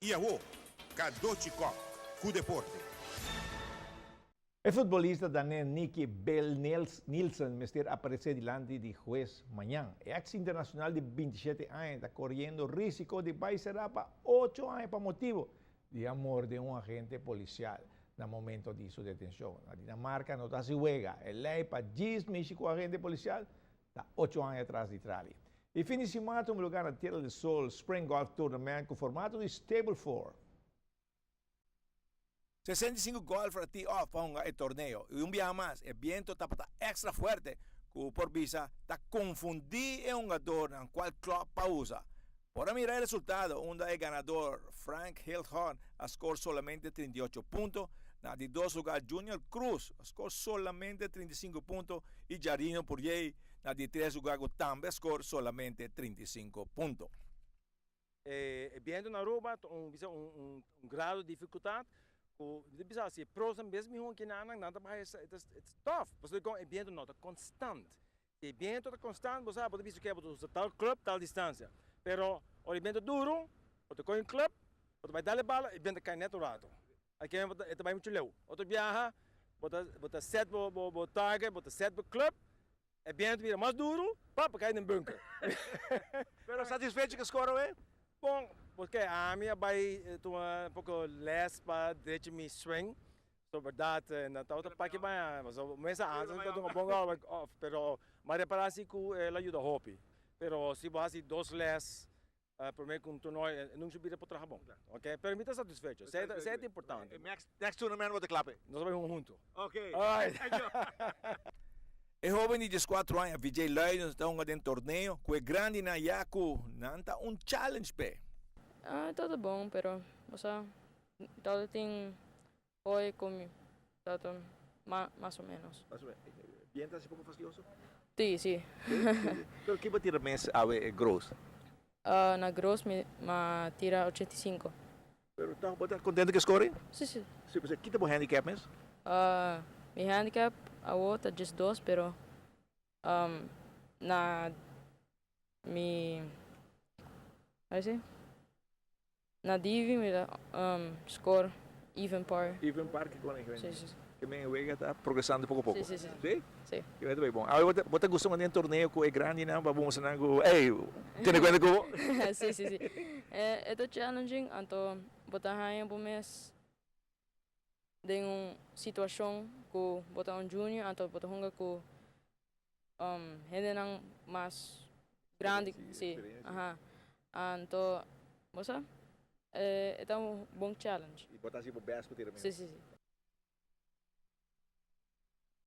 Y awo, Cadochi Kock cu deporte. E futbolista danés Nicky Bell Nielsen mester aparece dilanti di hues mañan. E ex internacional di 27 aña ta coriendo risico di bay sera pa 8 aña pa motibo di a morde un agente policial na momento di su detencion. Na Dinamarca no ta haci wega. E ley pa djis mishi cu agente policial ta 8 aña tras di trali. E fin di siman a tuma lugar na Tierra del Sol Spring Golf Tournament cu formato di Stableford. 65 golfer a tee off pa hunga e torneo y un biaha mas e biento tabata extra fuerte cu por bisa ta confundi e hungadornan cual club pa usa. Por a mira e resultado unda e ganador Frank Hildhorn a score solamente 38 punto, na di dos lugar Junior Cruz a score solamente 35 punto y Jarino Purjey na di tres lugar cu tambe a score solamente 35 punto. E biento na Aruba ta un bisa un un grado di dificultad cu mi ta bisa si e pros nan bes miho ki nan nan ta baha e ta tough pasobra dikon e biento no ta constant. Si e biento ta constant bo sa bo ta bisa ke bo ta usa tal club tal distancia pero ora e biento duro bo ta coge un club bo ta bai dal e bala e biento ta cay net un rato aki e ta bai mucho leu. Otro biaha bo ta bo ta set bo bo target bo ta set bo club. E biento bira mas duru, pap a kai den bunker. Pero satisfecho ku e score awe? Bon, porque ami a bai tuma un poko les pa drecha mi swing. So berdad na tabata paki baña, pasobra mesa antes mi ta dunga bon òf, pero mi a repara si ku el a yuda hopi. Pero si bo hasi dos les prome ku un toernooi, nunca su bida por traha bon. Ok, pero mi ta satisfecho, esei ta importante. Next tournament bo ta kla p'e? Nos a bai hunga hunto. Ok. E hoben di 14 aña Vijay Luidens ta hunga den torneo cu e grandinan ya cu nan ta un challenge p'e. Ah, todo bon, pero, osea, todo tin hoy cu mi, todo mas o menos. Mas o menos. Bien ta haci poco fastioso? Si, si. Pero kiba tira mes awe gross? Na gross mi a tira 85. Pero toch bo ta contento cu e score? Si, si. Si, pasobra kita bo handicap mes? Mi handicap awo ta 12, pero na mi, how you say? Na Divi mi ta score even par. Even par ki con e Si, si, si. Ke men e wega ta progresando poco poco. Si, si, si. Si? Si. Ke men ta bay bon. Awe bo ta gusta manda den torneo cu e grandinan pa bo mustra nan cu ey, tene cuenta cu bo. Si, si, si. E ta challenging anto bo ta haña bo mes den un situacion cu bo ta un junior anto bo ta hunga cu hendenan mas grandi. Si, aha. Anto, bo sa, e ta un bon challenge. Y bo ta haci bo best pa tira mihor. Si, si, si.